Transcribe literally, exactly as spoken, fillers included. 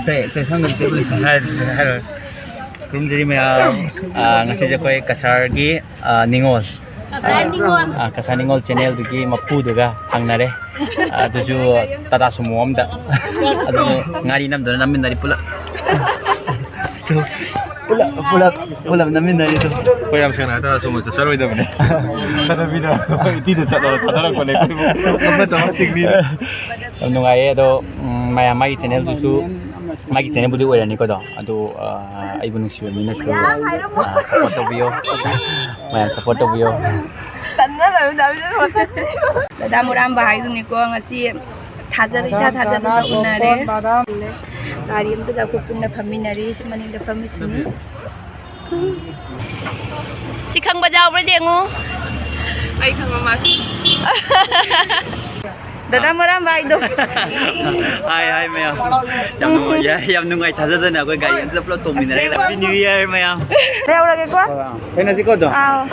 ꯁꯦ, ꯁꯦ, ꯁꯝꯒꯁꯦ ꯎꯠꯂꯁꯦ ꯍꯥꯏꯔꯁꯦ, ꯍꯥꯏꯔꯣ꯫ ꯈꯨꯔꯨꯝꯖꯔꯤ ꯃꯌꯥꯝ꯫ ꯑꯥ, ꯉꯁꯤꯁꯦ ꯑꯩꯈꯣꯏ ꯀꯁꯥꯔꯒꯤ, ꯑꯥ, ꯅꯤꯉꯣꯜ꯫ ꯀꯁꯥꯔ ꯅꯤꯉꯣꯜ꯫ ꯑꯥ, ꯀꯁꯥꯔ ꯅꯤꯉꯣꯜ ꯆꯦꯅꯦꯜꯗꯨꯒꯤ ꯃꯄꯨꯗꯨꯒ ꯐꯪꯅꯔꯦ꯫ ꯑꯥ, ꯑꯗꯨꯁꯨ ꯇꯥꯇꯥ ꯁꯨꯃꯣ ꯑꯃꯗ꯫ ꯑꯗꯨꯁꯨ ꯉꯥꯔꯤ ꯅꯝꯗꯨꯅ ꯅꯝꯃꯤꯟꯅꯔꯤ ꯄꯨꯂꯞ꯫ ꯄꯨꯂꯞ, ꯄꯨꯂꯞ, ꯄꯨꯂꯞ ꯅꯝꯃꯤꯟꯅꯔꯤꯗꯣ꯫ ꯑꯩꯈꯣꯏ ꯌꯥꯝ ꯁꯦꯡꯅ ꯍꯥꯏꯔꯒ ꯁꯨꯝꯕ ꯆꯠꯆꯔꯣꯏꯗꯕꯅꯦ꯫ ꯆꯠꯅꯕꯤꯗ ꯏꯇꯤꯗ ꯆꯠꯂꯒ ꯊꯥꯗꯔꯛꯄꯅꯦ ꯑꯩꯈꯣꯏꯕꯨ꯫ ꯑꯃ ꯆꯥꯝꯃ ꯇꯤꯡꯅꯤꯅ꯫ ꯌꯥꯝ ꯅꯨꯡꯉꯥꯏꯌꯦ꯫ ꯑꯗꯣ, ꯎꯝ, ꯃꯌꯥꯝ ꯃꯥꯒꯤ ꯆꯦꯅꯦꯜꯗꯨꯁꯨ, ꯃꯥꯒꯤ ꯆꯦꯅꯦꯜꯕꯨꯗꯤ ꯑꯣꯏꯔꯅꯤꯀꯣ ꯑꯗꯣ꯫ ꯑꯗꯣ, ꯑ, ꯑꯩꯕꯨ ꯅꯨꯡꯁꯤꯕ ꯃꯤꯅꯁꯨ, ꯑ, ꯁꯞꯄꯣꯔꯠ ꯇꯧꯕꯤꯌꯣ꯫ ꯃꯌꯥꯝ ꯁꯞꯄꯣꯔꯠ ꯇꯧꯕꯤꯌꯣ꯫ ꯗꯗꯥ ꯃꯨꯔꯥꯝꯕ ꯍꯥꯏꯗꯨꯅꯤꯀꯣ, ꯉꯁꯤ ꯊꯥꯖꯗ, ꯏꯊꯥ ꯊꯥꯖꯗꯅ ꯎꯅꯔꯦ꯫ ꯒꯥꯔꯤ ꯑꯝꯇꯗ ꯑꯩꯈꯣꯏ ꯄꯨꯟꯅ ꯐꯝꯃꯤꯟꯅꯔꯤ, ꯁꯤ ꯃꯅꯤꯡꯗ ꯐꯝꯃꯤꯁꯤꯅꯤ꯫ ꯁꯤ ꯈꯪꯕ ꯌꯥꯎꯕ꯭ꯔꯥ ꯌꯦꯡꯉꯨ꯫ ꯑꯩ ꯈꯪꯕ ꯃꯥꯁꯨ꯫ ꯗꯗꯥ ꯃꯔꯥꯝꯕ ꯍꯥꯏꯗꯣ꯫ ꯍꯥꯏ, ꯍꯥꯏ, ꯃꯌꯥꯝ꯫ ꯌꯥꯝ ꯅꯨꯡꯉꯥꯏ, ꯌꯥꯝ ꯅꯨꯡꯉꯥꯏ, ꯊꯥꯖꯗꯅ ꯑꯩꯈꯣꯏ ꯒꯥꯔꯤ ꯑꯝꯇ ꯄꯨꯂꯞ ꯇꯣꯡꯃꯤꯟꯅꯔꯦ꯫ Happy New Year, ꯃꯌꯥꯝ꯫ ꯊꯦꯡꯅꯁꯤꯀꯣ ꯑꯗꯣ꯫ ꯑꯥꯎ꯫